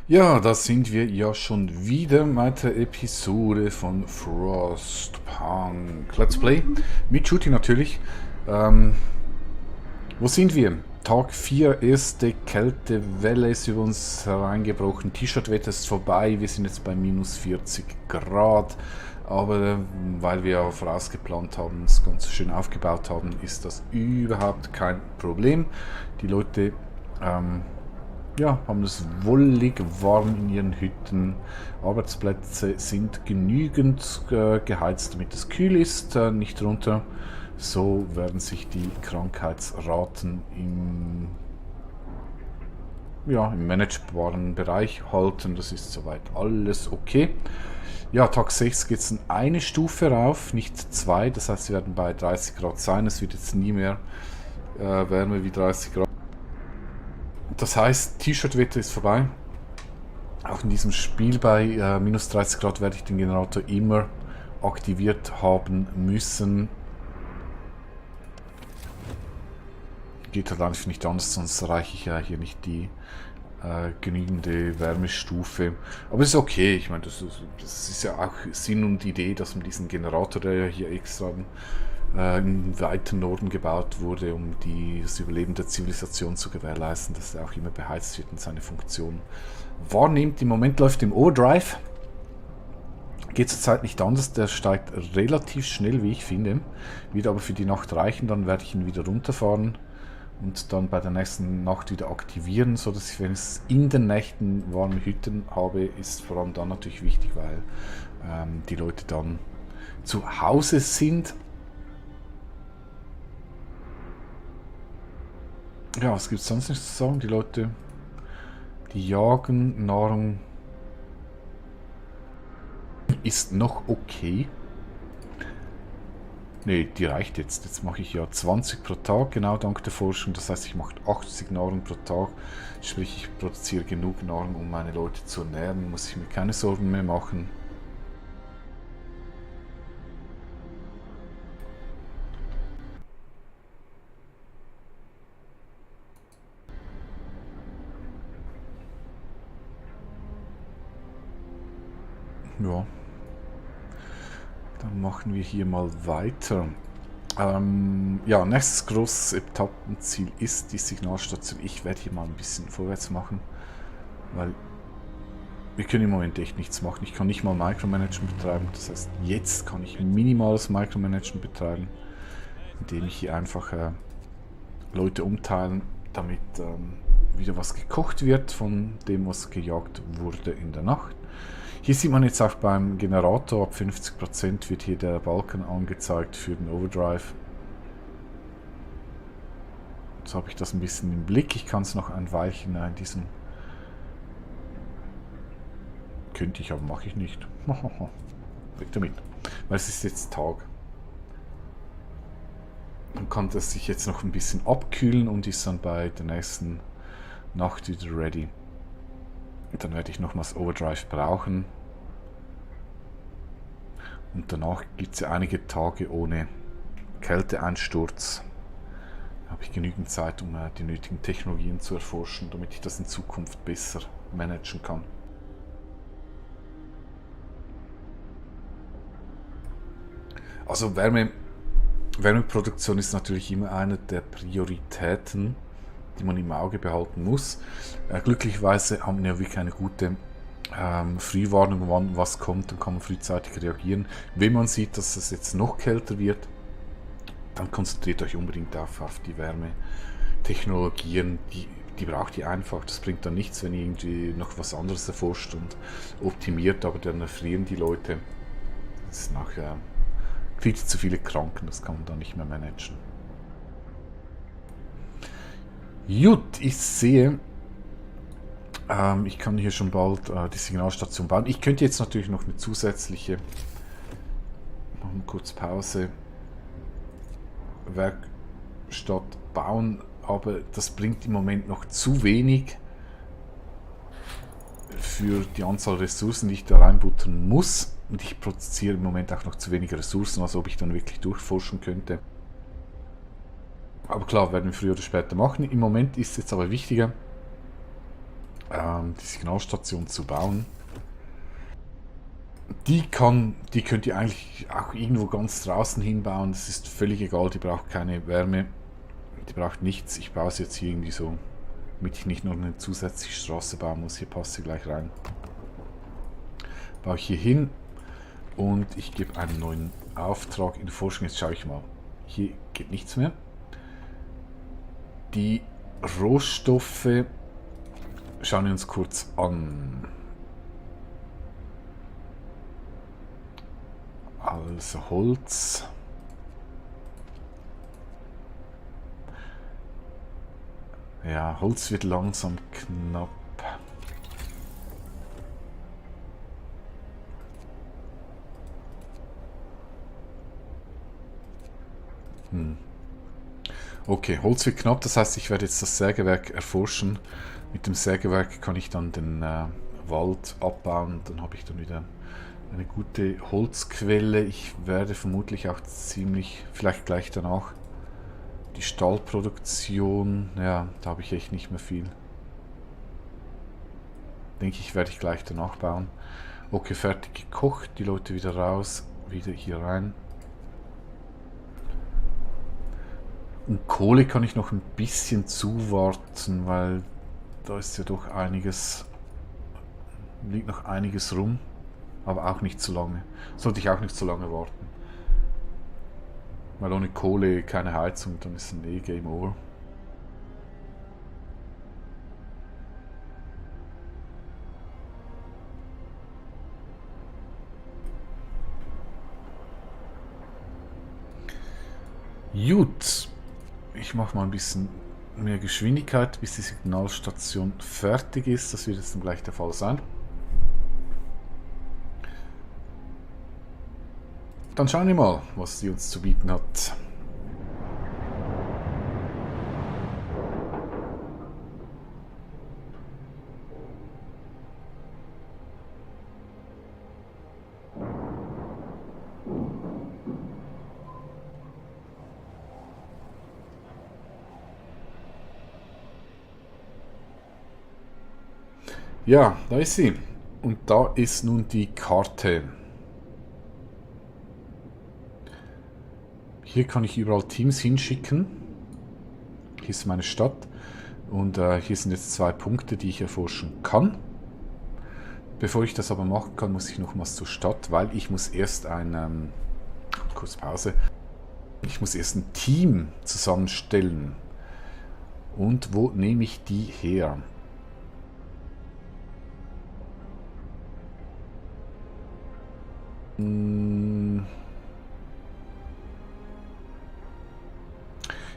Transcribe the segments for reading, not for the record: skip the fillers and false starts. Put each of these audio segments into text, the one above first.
Ja, da sind wir ja schon wieder mit der Episode von Frostpunk Let's Play. Mit Shooting natürlich. Ähm, Wo sind wir? Tag 4, erste Kältewelle ist über uns hereingebrochen. T-Shirt-Wetter ist vorbei. Wir sind jetzt bei minus 40 Grad. Aber weil wir ja vorausgeplant haben, es ganz schön aufgebaut haben, ist das überhaupt kein Problem. Die Leute ja, haben es wollig warm in ihren Hütten. Arbeitsplätze sind genügend geheizt, damit es kühl ist, nicht runter. So werden sich die Krankheitsraten im managebaren Bereich halten. Das ist soweit alles okay. Ja, Tag 6 geht es eine Stufe rauf, nicht zwei. Das heißt, wir werden bei 30 Grad sein. Es wird jetzt nie mehr wärmer wie 30 Grad. Das heißt, T-Shirt-Wetter ist vorbei. Auch in diesem Spiel bei minus 30 Grad werde ich den Generator immer aktiviert haben müssen. Geht halt einfach nicht anders, sonst erreiche ich ja hier nicht die genügende Wärmestufe. Aber es ist okay, ich meine, das ist ja auch Sinn und Idee, dass man diesen Generator, der ja hier extra im weiten Norden gebaut wurde, um das Überleben der Zivilisation zu gewährleisten, dass er auch immer beheizt wird und seine Funktion wahrnimmt. Im Moment läuft im Overdrive. Geht zurzeit nicht anders, der steigt relativ schnell, wie ich finde. Wird aber für die Nacht reichen, dann werde ich ihn wieder runterfahren und dann bei der nächsten Nacht wieder aktivieren, sodass ich, wenn ich in den Nächten warme Hütten habe, ist vor allem dann natürlich wichtig, weil die Leute dann zu Hause sind. Ja, was gibt es sonst nicht zu sagen? Die Leute, die jagen, Nahrung ist noch okay. Ne, die reicht jetzt. Jetzt mache ich ja 20 pro Tag, genau dank der Forschung. Das heißt, ich mache 80 Nahrung pro Tag. Sprich, ich produziere genug Nahrung, um meine Leute zu ernähren. Muss ich mir keine Sorgen mehr machen. Ja. Dann machen wir hier mal weiter. Ja, nächstes großes Etappenziel ist die Signalstation. Ich werde hier mal ein bisschen vorwärts machen, weil wir können im Moment echt nichts machen. Ich kann nicht mal Micromanagement betreiben. Das heißt, jetzt kann ich minimales Micromanagement betreiben, indem ich hier einfach Leute umteilen, damit wieder was gekocht wird von dem, was gejagt wurde in der Nacht. Hier sieht man jetzt auch beim Generator, ab 50% wird hier der Balken angezeigt für den Overdrive. Jetzt habe ich das ein bisschen im Blick. Ich kann es noch ein Weilchen in diesem... Könnte ich, aber mache ich nicht. Weg damit. Weil es ist jetzt Tag. Dann kann das sich jetzt noch ein bisschen abkühlen und ist dann bei der nächsten Nacht wieder ready. Dann werde ich nochmals Overdrive brauchen. Und danach gibt es ja einige Tage ohne Kälteeinsturz. Da habe ich genügend Zeit, um die nötigen Technologien zu erforschen, damit ich das in Zukunft besser managen kann. Also Wärmeproduktion ist natürlich immer eine der Prioritäten, die man im Auge behalten muss. Glücklicherweise haben wir ja wirklich eine gute Frühwarnung, wann was kommt, dann kann man frühzeitig reagieren. Wenn man sieht, dass es jetzt noch kälter wird, dann konzentriert euch unbedingt auf die Wärmetechnologien, die braucht ihr einfach. Das bringt dann nichts, wenn ihr irgendwie noch was anderes erforscht und optimiert, aber dann erfrieren die Leute. Das ist nachher viel zu viele Kranken, das kann man dann nicht mehr managen. Gut, ich sehe, ich kann hier schon bald die Signalstation bauen. Ich könnte jetzt natürlich noch eine zusätzliche, machen wir kurz Pause, Werkstatt bauen, aber das bringt im Moment noch zu wenig für die Anzahl Ressourcen, die ich da reinbuttern muss. Und ich produziere im Moment auch noch zu wenig Ressourcen, als ob ich dann wirklich durchforschen könnte. Aber klar, werden wir früher oder später machen. Im Moment ist es jetzt aber wichtiger, die Signalstation zu bauen. Die könnt ihr eigentlich auch irgendwo ganz draußen hinbauen. Das ist völlig egal, die braucht keine Wärme. Die braucht nichts. Ich baue es jetzt hier irgendwie so, damit ich nicht noch eine zusätzliche Straße bauen muss. Hier passt sie gleich rein. Baue ich hier hin und ich gebe einen neuen Auftrag in der Forschung. Jetzt schaue ich mal. Hier geht nichts mehr. Die Rohstoffe schauen wir uns kurz an. Also Holz. Ja, Holz wird langsam knapp. Okay, Holz wird knapp, das heißt, ich werde jetzt das Sägewerk erforschen. Mit dem Sägewerk kann ich dann den Wald abbauen. Dann habe ich dann wieder eine gute Holzquelle. Ich werde vermutlich auch ziemlich, vielleicht gleich danach, die Stahlproduktion. Ja, da habe ich echt nicht mehr viel. Denke ich, werde ich gleich danach bauen. Okay, fertig gekocht. Die Leute wieder raus, wieder hier rein. Und Kohle kann ich noch ein bisschen zuwarten, weil da ist ja doch einiges, liegt noch einiges rum, aber auch nicht zu lange. Sollte ich auch nicht zu lange warten. Weil ohne Kohle keine Heizung, dann ist ein Game over. Gut. Ich mache mal ein bisschen mehr Geschwindigkeit, bis die Signalstation fertig ist. Das wird jetzt dann gleich der Fall sein. Dann schauen wir mal, was sie uns zu bieten hat. Ja, da ist sie. Und da ist nun die Karte. Hier kann ich überall Teams hinschicken. Hier ist meine Stadt. Und hier sind jetzt 2 Punkte, die ich erforschen kann. Bevor ich das aber machen kann, muss ich nochmals zur Stadt, weil ich muss erst ein... kurz Pause. Ich muss erst ein Team zusammenstellen. Und wo nehme ich die her?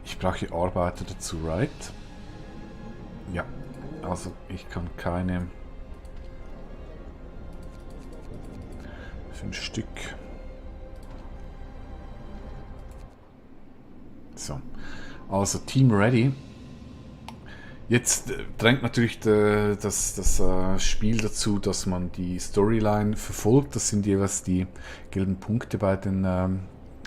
Ich brauche Arbeiter dazu, right? Ja, also ich kann keine 5 Stück. So, also Team ready. Jetzt drängt natürlich das Spiel dazu, dass man die Storyline verfolgt. Das sind jeweils die gelben Punkte bei den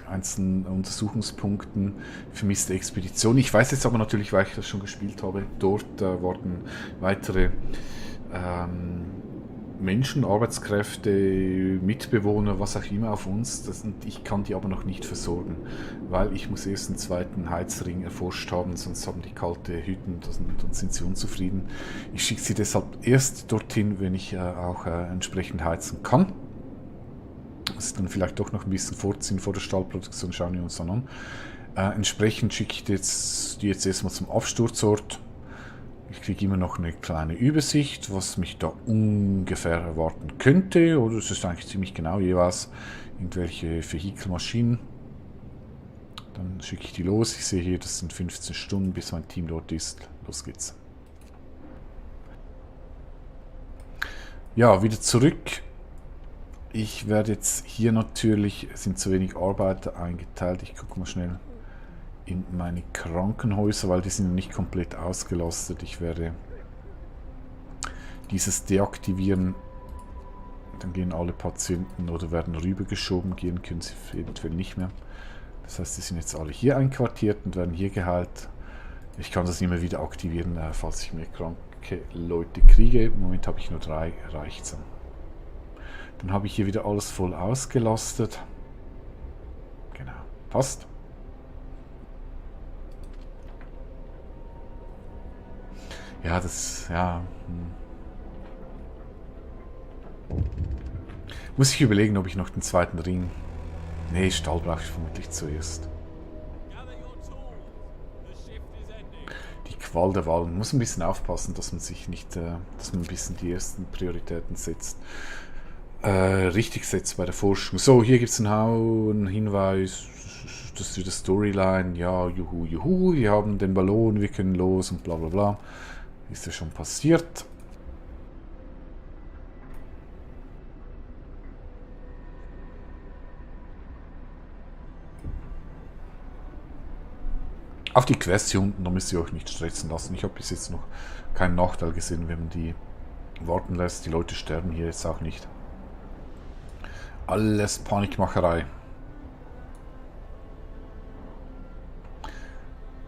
einzelnen Untersuchungspunkten. Vermisste Expedition. Ich weiß jetzt aber natürlich, weil ich das schon gespielt habe, dort wurden weitere Menschen, Arbeitskräfte, Mitbewohner, was auch immer auf uns. Ich kann die aber noch nicht versorgen, weil ich muss erst einen zweiten Heizring erforscht haben, sonst haben die kalte Hütten, dann sind sie unzufrieden. Ich schicke sie deshalb erst dorthin, wenn ich auch entsprechend heizen kann. Das ist dann vielleicht doch noch ein bisschen vorziehen vor der Stahlproduktion, schauen wir uns dann an. Entsprechend schicke ich die jetzt erstmal zum Absturzort. Ich kriege immer noch eine kleine Übersicht, was mich da ungefähr erwarten könnte. Oder es ist eigentlich ziemlich genau jeweils irgendwelche Vehikelmaschinen. Dann schicke ich die los. Ich sehe hier, das sind 15 Stunden, bis mein Team dort ist. Los geht's. Ja, wieder zurück. Ich werde jetzt hier natürlich, es sind zu wenig Arbeiter eingeteilt. Ich gucke mal schnell in meine Krankenhäuser, weil die sind nicht komplett ausgelastet. Ich werde dieses deaktivieren. Dann gehen alle Patienten oder werden rübergeschoben. Gehen können sie eventuell nicht mehr. Das heißt, die sind jetzt alle hier einquartiert und werden hier geheilt. Ich kann das immer wieder aktivieren, falls ich mehr starke Leute kriege. Im Moment habe ich nur 3, reicht's. Dann habe ich hier wieder alles voll ausgelastet. Genau, passt. Ja, das, ja. Muss ich überlegen, ob ich noch den zweiten Ring... Nee, Stall brauche ich vermutlich zuerst. Die Qual der Wahl. Man muss ein bisschen aufpassen, dass man sich nicht, dass man ein bisschen die ersten Prioritäten setzt. Richtig setzt bei der Forschung. So, hier gibt es einen Hinweis. Das ist wieder Storyline. Ja, juhu, juhu, wir haben den Ballon, wir können los und bla bla bla. Ist ja schon passiert. Auf die Quests hier unten, da müsst ihr euch nicht stressen lassen. Ich habe bis jetzt noch keinen Nachteil gesehen, wenn man die warten lässt. Die Leute sterben hier jetzt auch nicht. Alles Panikmacherei.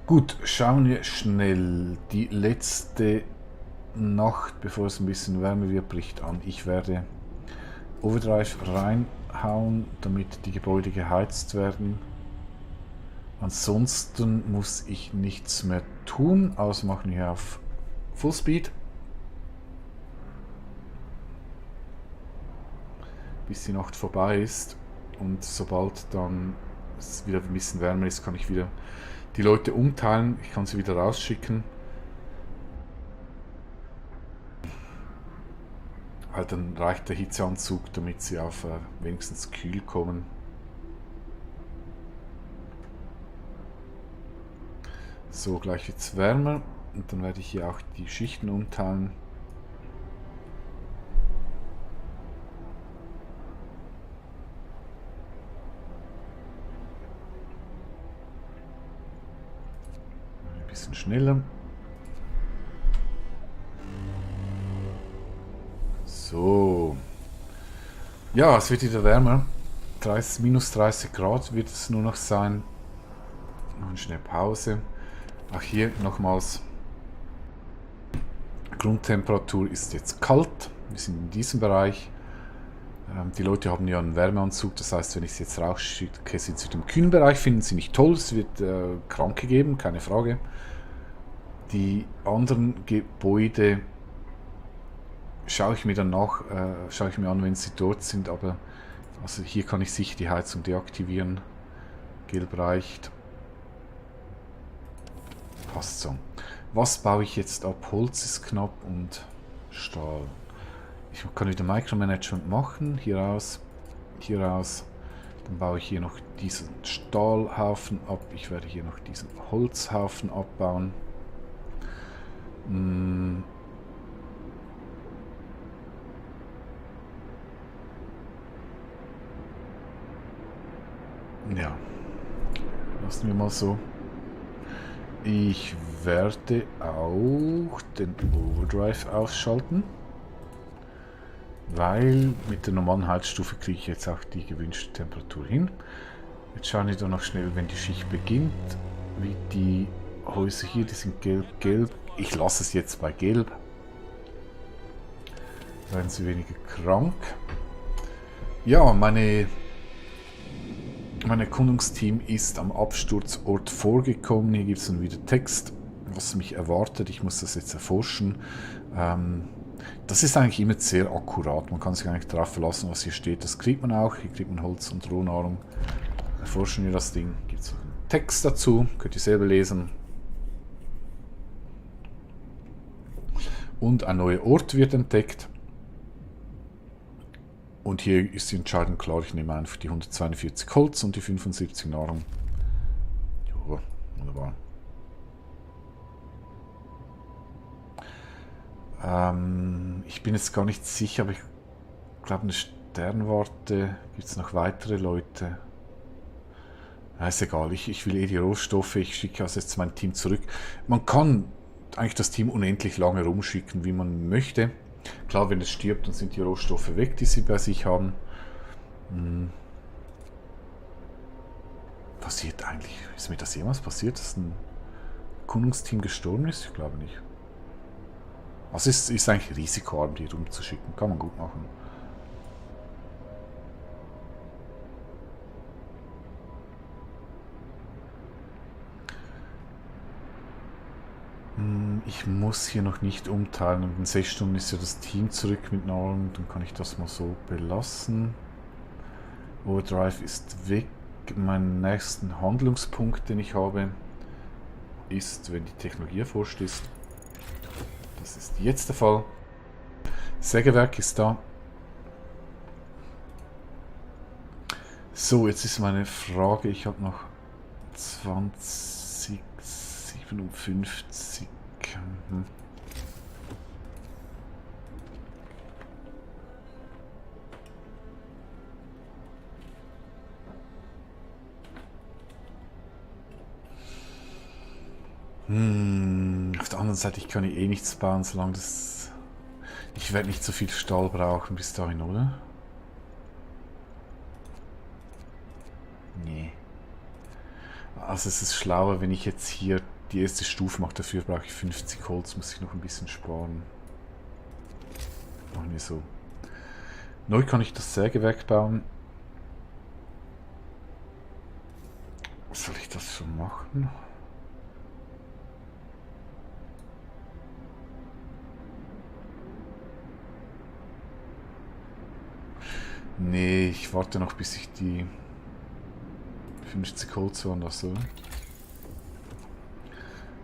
Gut, schauen wir schnell. Die letzte Nacht, bevor es ein bisschen wärmer wird, bricht an. Ich werde Overdrive reinhauen, damit die Gebäude geheizt werden. Ansonsten muss ich nichts mehr tun, außer machen wir auf Fullspeed. Bis die Nacht vorbei ist. Und sobald dann es wieder ein bisschen wärmer ist, kann ich wieder die Leute umteilen. Ich kann sie wieder rausschicken. Halt dann reicht der Hitzeanzug, damit sie auf wenigstens kühl kommen. So, gleich wird es wärmer und dann werde ich hier auch die Schichten umteilen. Ein bisschen schneller. So. Ja, es wird wieder wärmer. Minus 30 Grad wird es nur noch sein. Noch eine schnelle Pause. Auch hier nochmals, Grundtemperatur ist jetzt kalt, wir sind in diesem Bereich. Die Leute haben ja einen Wärmeanzug, das heißt, wenn ich sie jetzt rausschicke, sind sie im kühlen Bereich, finden sie nicht toll, es wird Kranke geben, keine Frage. Die anderen Gebäude schaue ich mir dann nach, schaue ich mir an, wenn sie dort sind, aber also hier kann ich sicher die Heizung deaktivieren. Gelb reicht. Passt so. Was baue ich jetzt ab? Holz ist knapp und Stahl. Ich kann wieder Micromanagement machen. Hier raus. Hier raus. Dann baue ich hier noch diesen Stahlhaufen ab. Ich werde hier noch diesen Holzhaufen abbauen. Ja. Lassen wir mal so. Ich werde auch den Overdrive ausschalten, weil mit der normalen Heizstufe kriege ich jetzt auch die gewünschte Temperatur hin. Jetzt schauen wir dann noch schnell, wenn die Schicht beginnt, wie die Häuser hier, die sind gelb. Ich lasse es jetzt bei gelb. Werden sie weniger krank. Ja, mein Erkundungsteam ist am Absturzort vorgekommen. Hier gibt es dann wieder Text, was mich erwartet. Ich muss das jetzt erforschen. Das ist eigentlich immer sehr akkurat. Man kann sich eigentlich darauf verlassen, was hier steht. Das kriegt man auch. Hier kriegt man Holz und Rohnahrung. Erforschen wir das Ding. Gibt es einen Text dazu. Könnt ihr selber lesen. Und ein neuer Ort wird entdeckt. Und hier ist die Entscheidung klar, ich nehme einfach die 142 Holz und die 75 Nahrung. Jo, wunderbar. Ich bin jetzt gar nicht sicher, aber ich glaube, eine Sternwarte, gibt es noch weitere Leute? Ja, ist egal, ich will eh die Rohstoffe, ich schicke also jetzt mein Team zurück. Man kann eigentlich das Team unendlich lange rumschicken, wie man möchte. Klar, wenn es stirbt, dann sind die Rohstoffe weg, die sie bei sich haben. Passiert eigentlich, ist mir das jemals passiert, dass ein Erkundungsteam gestorben ist? Ich glaube nicht. Also ist eigentlich risikoarm, die rumzuschicken. Kann man gut machen. Ich muss hier noch nicht umteilen. Und in 6 Stunden ist ja das Team zurück mit Nahrung. Dann kann ich das mal so belassen. Overdrive ist weg. Mein nächsten Handlungspunkt, den ich habe, ist, wenn die Technologie erforscht ist. Das ist jetzt der Fall. Sägewerk ist da. So, jetzt ist meine Frage. Ich habe noch 2057. Auf der anderen Seite, ich kann hier eh nichts bauen, solange das... Ich werde nicht so viel Stahl brauchen bis dahin, oder? Nee. Also es ist schlauer, wenn ich jetzt hier die erste Stufe mache. Dafür brauche ich 50 Holz, muss ich noch ein bisschen sparen. Machen wir so. Neu kann ich das Sägewerk bauen. Soll ich das schon machen? Nee, ich warte noch, bis ich die 50 Holz waren lasse.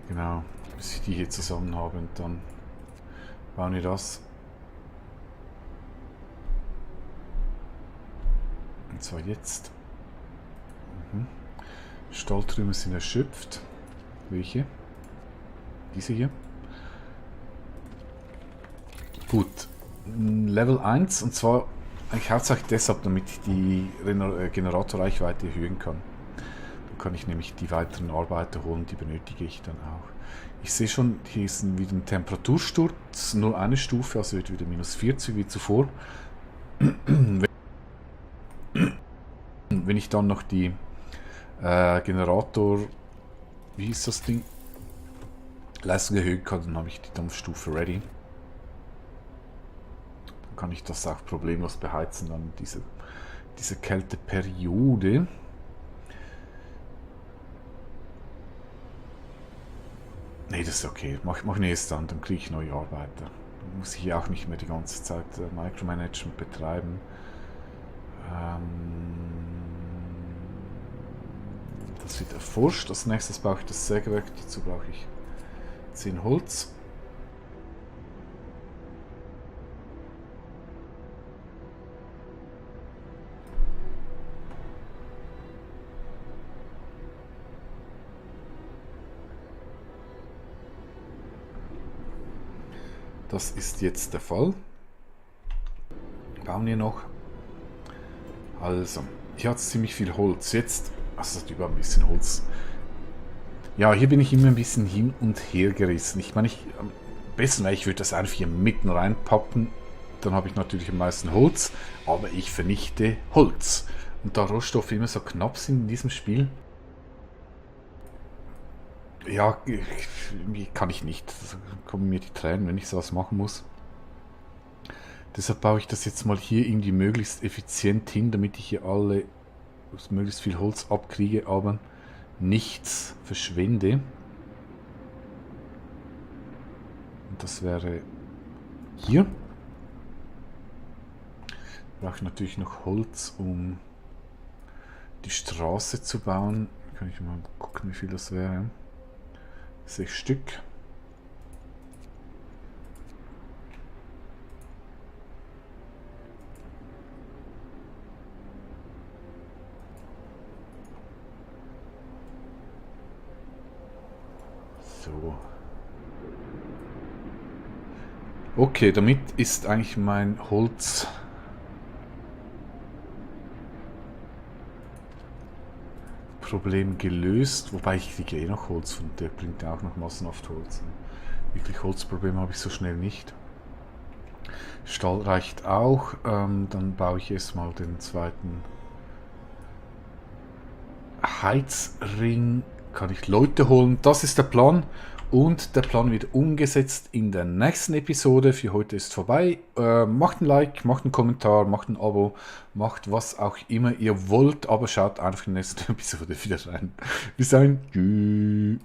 Genau, bis ich die hier zusammen habe und dann bauen wir das. Und zwar jetzt. Stahltrümmer sind erschöpft. Welche? Diese hier. Gut. Level 1 und zwar eigentlich hauptsächlich deshalb, damit ich die Generatorreichweite erhöhen kann. Dann kann ich nämlich die weiteren Arbeiter holen, die benötige ich dann auch. Ich sehe schon, hier ist wieder ein Temperatursturz, nur eine Stufe, also wird wieder minus 40 wie zuvor. Wenn ich dann noch die Generator, wie hieß das Ding? Leistung erhöhen kann, dann habe ich die Dampfstufe ready. Dann kann ich das auch problemlos beheizen, dann diese Kälteperiode. Nee, das ist okay. Mach ich erst dann kriege ich neue Arbeiter. Dann muss ich auch nicht mehr die ganze Zeit Micromanagement betreiben. Das wird erforscht. Als nächstes brauche ich das Sägewerk. Dazu brauche ich 10 Holz. Das ist jetzt der Fall. Bauen wir noch. Also, hier hat es ziemlich viel Holz. Jetzt, also es hat über ein bisschen Holz. Ja, hier bin ich immer ein bisschen hin und her gerissen. Ich meine, am besten wäre, ich würde das einfach hier mitten reinpappen. Dann habe ich natürlich am meisten Holz. Aber ich vernichte Holz. Und da Rohstoffe immer so knapp sind in diesem Spiel, ja, kann ich nicht. Da kommen mir die Tränen, wenn ich sowas machen muss. Deshalb baue ich das jetzt mal hier irgendwie möglichst effizient hin, damit ich hier möglichst viel Holz abkriege, aber nichts verschwende. Und das wäre hier. Brauche ich natürlich noch Holz, um die Straße zu bauen. Kann ich mal gucken, wie viel das wäre. 6 Stück. So. Okay, damit ist eigentlich mein Holz Problem gelöst, wobei ich kriege eh noch Holz und der bringt ja auch noch massenhaft Holz. Wirklich Holzprobleme habe ich so schnell nicht. Stahl reicht auch, dann baue ich erstmal den zweiten Heizring, kann ich Leute holen, das ist der Plan Und der Plan wird umgesetzt in der nächsten Episode. Für heute ist vorbei. Macht ein Like, macht einen Kommentar, macht ein Abo, macht was auch immer ihr wollt, aber schaut einfach in der nächsten Episode wieder rein. Bis dahin, tschüss.